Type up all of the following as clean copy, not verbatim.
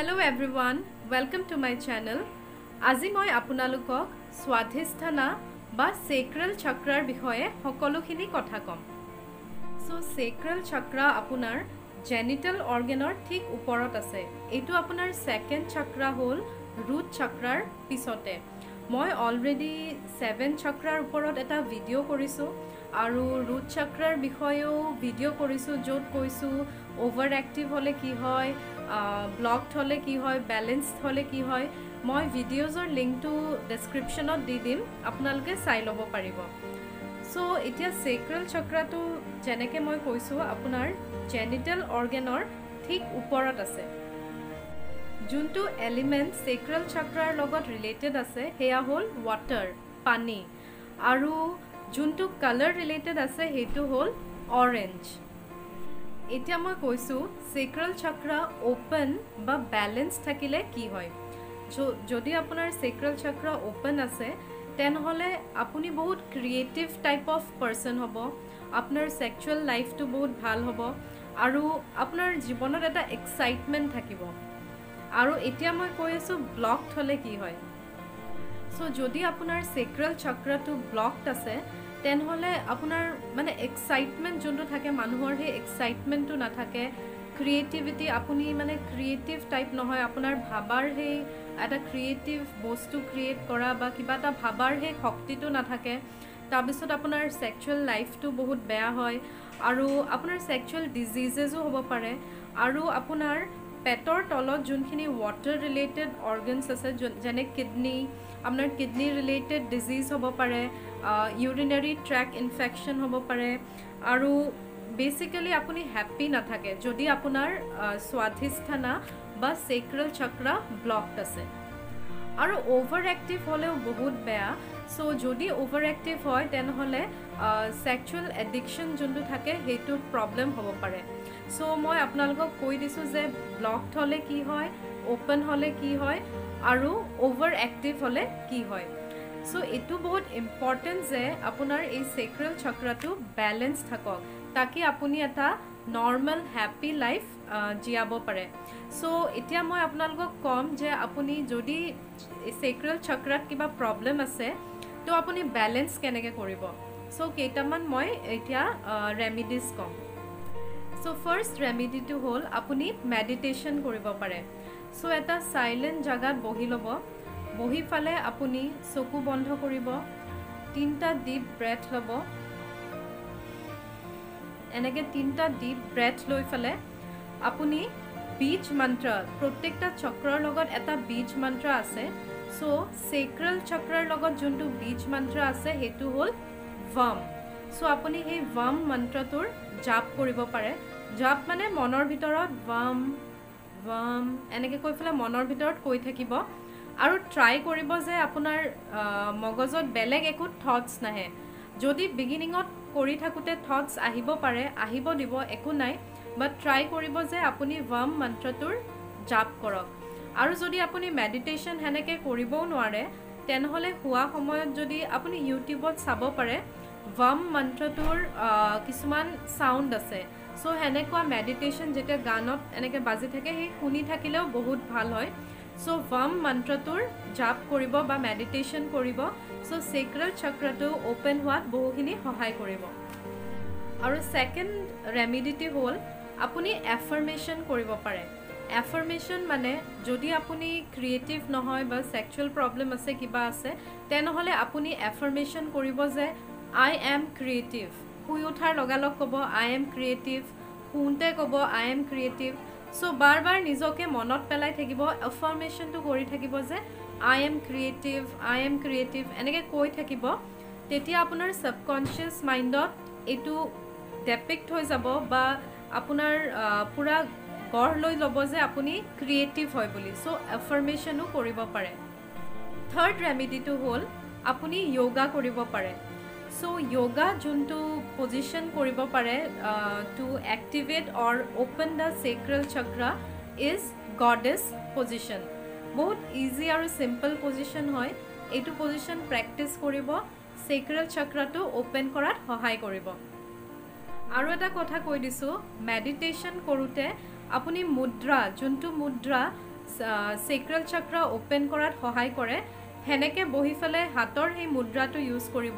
Hello everyone, welcome to my channel. আজি মই আপোনালোকক স্বাধিষ্ঠানা বা চেক্ৰেল চক্ৰাৰ বিষয়ে সকলোখিনি কথা ক'ম। চ' চেক্ৰেল চক্ৰা আপোনাৰ জেনিটেল অৰ্গেনৰ ঠিক ওপৰত আছে। এইটো আপোনাৰ ছেকেণ্ড চক্ৰা হ'ল ৰুট চক্ৰাৰ পিছতে। মই অলৰেডি 7 চক্ৰাৰ ওপৰত এটা ভিডিঅ' কৰিছোঁ আৰু ৰুট চক্ৰাৰ বিষয়েও ভিডিঅ' কৰিছোঁ, য'ত কৈছোঁ অ'ভাৰ এক্টিভ হ'লে কি হয়, ব্লকড হ'লে কি হয়, বেলেঞ্চড হ'লে কি হয়। মই ভিডিঅ'জৰ লিংকটো ডেছক্ৰিপশ্যনত দি দিম, আপোনালোকে চাই ল'ব পাৰিব। চ' এতিয়া চেক্ৰেল চক্ৰাটো যেনেকৈ মই কৈছোঁ আপোনাৰ জেনিটেল অৰ্গেনৰ ঠিক ওপৰত আছে। যোনটো এলিমেণ্ট চেক্ৰেল চক্ৰাৰ লগত ৰিলেটেড আছে সেয়া হ'ল ৱাটাৰ, পানী, আৰু যোনটো কালাৰ ৰিলেটেড আছে সেইটো হ'ল অৰেঞ্জ। এতিয়া মই কৈছোঁ চেক্ৰেল চক্ৰা অ'পেন বা বেলেঞ্চ থাকিলে কি হয়। যদি আপোনাৰ চেক্ৰেল চক্ৰা অ'পেন আছে তেনেহ'লে আপুনি বহুত ক্ৰিয়েটিভ টাইপ অফ পাৰ্চন হ'ব, আপোনাৰ ছেক্সুৱেল লাইফটো বহুত ভাল হ'ব আৰু আপোনাৰ জীৱনত এটা এক্সাইটমেণ্ট থাকিব। আৰু এতিয়া মই কৈ আছোঁ ব্লকড হ'লে কি হয়। চ' যদি আপোনাৰ চেক্ৰেল চক্ৰাটো ব্লকড আছে তেনেহ'লে আপোনাৰ মানে এক্সাইটমেণ্ট যোনটো থাকে মানুহৰ, সেই এক্সাইটমেণ্টটো নাথাকে। ক্ৰিয়েটিভিটি, আপুনি মানে ক্ৰিয়েটিভ টাইপ নহয়, আপোনাৰ ভাবাৰ সেই এটা ক্ৰিয়েটিভ বস্তু ক্ৰিয়েট কৰা বা কিবা এটা ভাবাৰ সেই শক্তিটো নাথাকে। তাৰপিছত আপোনাৰ ছেক্সুৱেল লাইফটো বহুত বেয়া হয় আৰু আপোনাৰ ছেক্সুৱেল ডিজিজেছো হ'ব পাৰে। আৰু আপোনাৰ পেটৰ তলত যোনখিনি ৱাটাৰ ৰিলেটেড অৰ্গেনছ আছে, যেনে কিডনী, আপোনাৰ কিডনী ৰিলেটেড ডিজিজ হ'ব পাৰে, ইউৰিনাৰী ট্ৰেক ইনফেকশ্যন হ'ব পাৰে। আৰু বেচিকেলি আপুনি হেপ্পী নাথাকে যদি আপোনাৰ স্বাধিষ্ঠানা বা চেক্ৰেল চক্ৰা ব্লকড আছে। আৰু অ'ভাৰ এক্টিভ হ'লেও বহুত বেয়া। চ' যদি অ'ভাৰ এক্টিভ হয় তেনেহ'লে ছেক্সুৱেল এডিকশ্যন যোনটো থাকে সেইটো প্ৰব্লেম হ'ব পাৰে। চ' মই আপোনালোকক কৈ দিছোঁ যে ব্লকড হ'লে কি হয়, অ'পেন হ'লে কি হয় আৰু অ'ভাৰ এক্টিভ হ'লে কি হয়। চ' এইটো বহুত ইম্পৰ্টেণ্ট যে আপোনাৰ এই চেক্ৰেল চক্ৰাটো বেলেঞ্চ থাকক, তাকে আপুনি এটা নৰ্মেল হেপ্পী লাইফ জীয়াব পাৰে। চ' এতিয়া মই আপোনালোকক ক'ম যে আপুনি যদি চেক্ৰেল চক্ৰাত কিবা প্ৰব্লেম আছে তো আপুনি বেলেঞ্চ কেনেকৈ কৰিব। চ' কেইটামান মই এতিয়া ৰেমিডিজ ক'ম। চ' ফাৰ্ষ্ট ৰেমিডিটো হ'ল আপুনি মেডিটেশ্যন কৰিব পাৰে। চ' এটা চাইলেণ্ট জেগাত বহি ল'ব, বহি ফালে আপুনি চকু বন্ধ কৰিব, 3টা ডিপ ব্ৰেথ ল'ব। এনেকৈ 3টা ডিপ ব্ৰেথ লৈ ফালে আপুনি বীজ মন্ত্ৰ, প্ৰত্যেকটা চক্ৰৰ লগত এটা বীজ মন্ত্ৰ আছে। চ' চেক্ৰেল চক্ৰৰ লগত যোনটো বীজ মন্ত্ৰ আছে সেইটো হ'ল ভাম। চ' আপুনি সেই ভাম মন্ত্ৰটোৰ জাপ কৰিব পাৰে। জাপ মানে মনৰ ভিতৰত ভাম ভাম এনেকৈ কৈ পেলাই মনৰ ভিতৰত কৈ থাকিব আৰু ট্ৰাই কৰিব যে আপোনাৰ মগজত বেলেগ একো থটছ নাহে। যদি বিগিনিঙত কৰি থাকোঁতে থটছ আহিব পাৰে, আহিব দিব, একো নাই, বাট ট্ৰাই কৰিব যে আপুনি ভাম মন্ত্ৰটোৰ জাপ কৰক। আৰু যদি আপুনি মেডিটেশ্যন সেনেকৈ কৰিবও নোৱাৰে তেনেহ'লে শোৱা সময়ত যদি আপুনি ইউটিউবত চাব পাৰে ভাম মন্ত্ৰটোৰ কিছুমান চাউণ্ড আছে। চ' সেনেকুৱা মেডিটেশ্যন যেতিয়া গানত এনেকৈ বাজি থাকে সেই শুনি থাকিলেও বহুত ভাল হয়। চ' ভাম মন্ত্ৰটোৰ জাপ কৰিব বা মেডিটেশ্যন কৰিব। চ' চেক্ৰেল চক্ৰটো অ'পেন হোৱাত বহুখিনি সহায় কৰিব। আৰু ছেকেণ্ড ৰেমিডিটি হ'ল আপুনি এফাৰ্মেশ্যন কৰিব পাৰে। এফাৰ্মেশ্যন মানে যদি আপুনি ক্ৰিয়েটিভ নহয় বা ছেক্সুৱেল প্ৰব্লেম আছে, কিবা আছে, তেনেহ'লে আপুনি এফাৰ্মেশ্যন কৰিব যে I am creative. শুই উঠাৰ লগালগ ক'ব I am creative, শুওঁতে ক'ব I am creative. চ' বাৰ বাৰ নিজকে মনত পেলাই থাকিব, এফাৰ্মেশ্যনটো কৰি থাকিব যে I am creative, I am creative, এনেকৈ কৈ থাকিব। তেতিয়া আপোনাৰ ছাবকনচিয়াছ মাইণ্ডত এইটো ডেপিক্ট হৈ যাব বা আপোনাৰ পূৰা গঢ় লৈ ল'ব যে আপুনি ক্ৰিয়েটিভ হয় বুলি। চ' এফাৰ্মেশ্যনো কৰিব পাৰে। থাৰ্ড ৰেমিডিটো হ'ল আপুনি য়োগা কৰিব পাৰে। চ' য়োগা যোনটো পজিশ্যন কৰিব পাৰে to activate or open the sacral chakra is goddess position. বহুত ইজি আৰু চিম্পল পজিশ্যন হয়। এইটো পজিশ্যন প্ৰেক্টিছ কৰিব, চেক্ৰেল চক্ৰাটো অ'পেন কৰাত সহায় কৰিব। আৰু এটা কথা কৈ দিছোঁ, মেডিটেশ্যন কৰোঁতে আপুনি মুদ্ৰা, যোনটো মুদ্ৰা চেক্ৰেল চক্ৰা অ'পেন কৰাত সহায় কৰে। সেনেকৈ বহি পেলাই হাতৰ সেই মুদ্ৰাটো ইউজ কৰিব।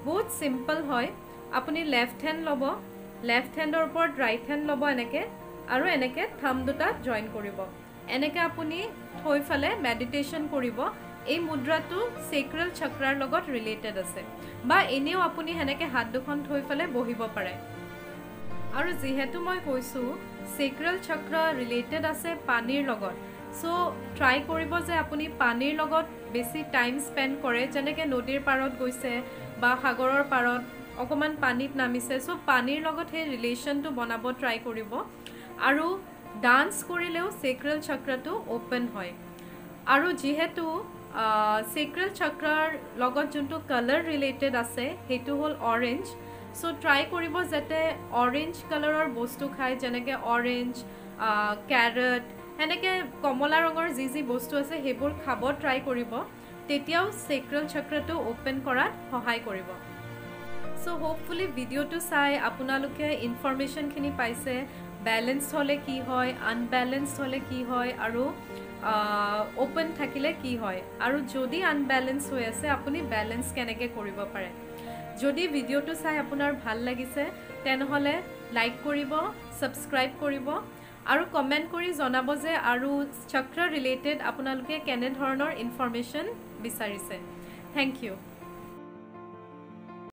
বহুত চিম্পল হয়। আপুনি লেফ্ট হেণ্ড ল'ব, লেফ্ট হেণ্ডৰ ওপৰত ৰাইট হেণ্ড ল'ব এনেকৈ, আৰু এনেকৈ থাম দুটা জইন কৰিব। এনেকৈ আপুনি থৈ পেলাই মেডিটেশ্যন কৰিব। এই মুদ্ৰাটো চেক্ৰেল চক্ৰাৰ লগত ৰিলেটেড আছে, বা এনেও আপুনি সেনেকৈ হাত দুখন থৈ পেলাই বহিব পাৰে। আৰু যিহেতু মই কৈছোঁ চেক্ৰেল চক্ৰা ৰিলেটেড আছে পানীৰ লগত, চ' ট্ৰাই কৰিব যে আপুনি পানীৰ লগত বেছি টাইম স্পেণ্ড কৰে, যেনেকৈ নদীৰ পাৰত গৈছে বা সাগৰৰ পাৰত অকণমান পানীত নামিছে। চ' পানীৰ লগত সেই ৰিলেশ্যনটো বনাব ট্ৰাই কৰিব। আৰু ডান্স কৰিলেও চেক্ৰেল চক্ৰাটো অ'পেন হয়। আৰু যিহেতু চেক্ৰেল চক্ৰাৰ লগত যোনটো কালাৰ ৰিলেটেড আছে সেইটো হ'ল অৰেঞ্জ, চ' ট্ৰাই কৰিব যাতে অৰেঞ্জ কালাৰৰ বস্তু খায়, যেনেকৈ অৰেঞ্জ, কেৰট, সেনেকৈ কমলা ৰঙৰ যি যি বস্তু আছে সেইবোৰ খাব ট্ৰাই কৰিব। তেতিয়াও চেক্ৰেল চক্ৰাটো অ'পেন কৰাত সহায় কৰিব। চ' হোপফুলি ভিডিঅ'টো চাই আপোনালোকে ইনফৰ্মেশ্যনখিনি পাইছে, বেলেঞ্চ হ'লে কি হয়, আনবেলেঞ্চ হ'লে কি হয়, আৰু অ'পেন থাকিলে কি হয়, আৰু যদি আনবেলেঞ্চ হৈ আছে আপুনি বেলেঞ্চ কেনেকৈ কৰিব পাৰে। যদি ভিডিঅ'টো চাই আপোনাৰ ভাল লাগিছে তেনেহ'লে লাইক কৰিব, ছাবস্ক্ৰাইব কৰিব, আৰু কমেণ্ট কৰি জনাব যে আৰু চক্ৰ ৰিলেটেড আপোনালোকে কেনেধৰণৰ ইনফৰ্মেশ্যন বিচাৰিছে। Thank you.